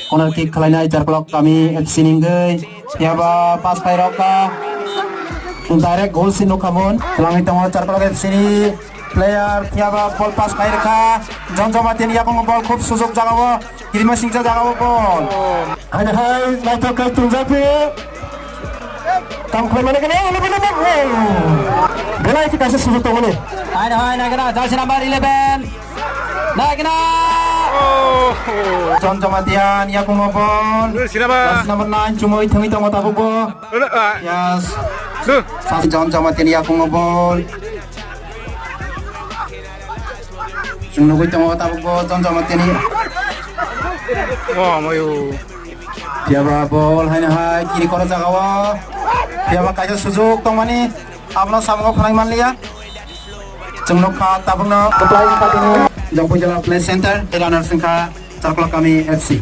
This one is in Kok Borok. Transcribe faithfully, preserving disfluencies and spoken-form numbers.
Corner kick khwlainai Charkolok Kami F C ni wngwi. Phiya ba pass pairok kha. Direct goal si nukha mun. Twlangwi tongo Charkolok F C ni player. Phiya ba ball pass pairwkha. Jon Jamatia ni yakungo ball khub sujok jagao. Kirima singcha jagao ball. Hai hai naithok khai tungjak phi. Kam khlai mane kene eleven number. Belai khe kaisa sujok tongmani. Hai hai naikna jersey number eleven. Naikna. Jon Jamatia ni yakungo ball. Sinaba. Jersey number nine chumui thangwi tongo tabukbo. Yes. Sasi Jon Jamatia ni yakungo ball. Chwng nugwi tongo tabukbo Jon Jamatia ni. Oh, mayo. Phiya ba ball haino hai kiri koro jagao. Phiya ba kaisa sujok tongmani abono samungo khwnai manliya. Chwng nukha tabukno kwplai wngkha tini Jongpui Jala Play Center, runners wngkha Charkolok Kami F C.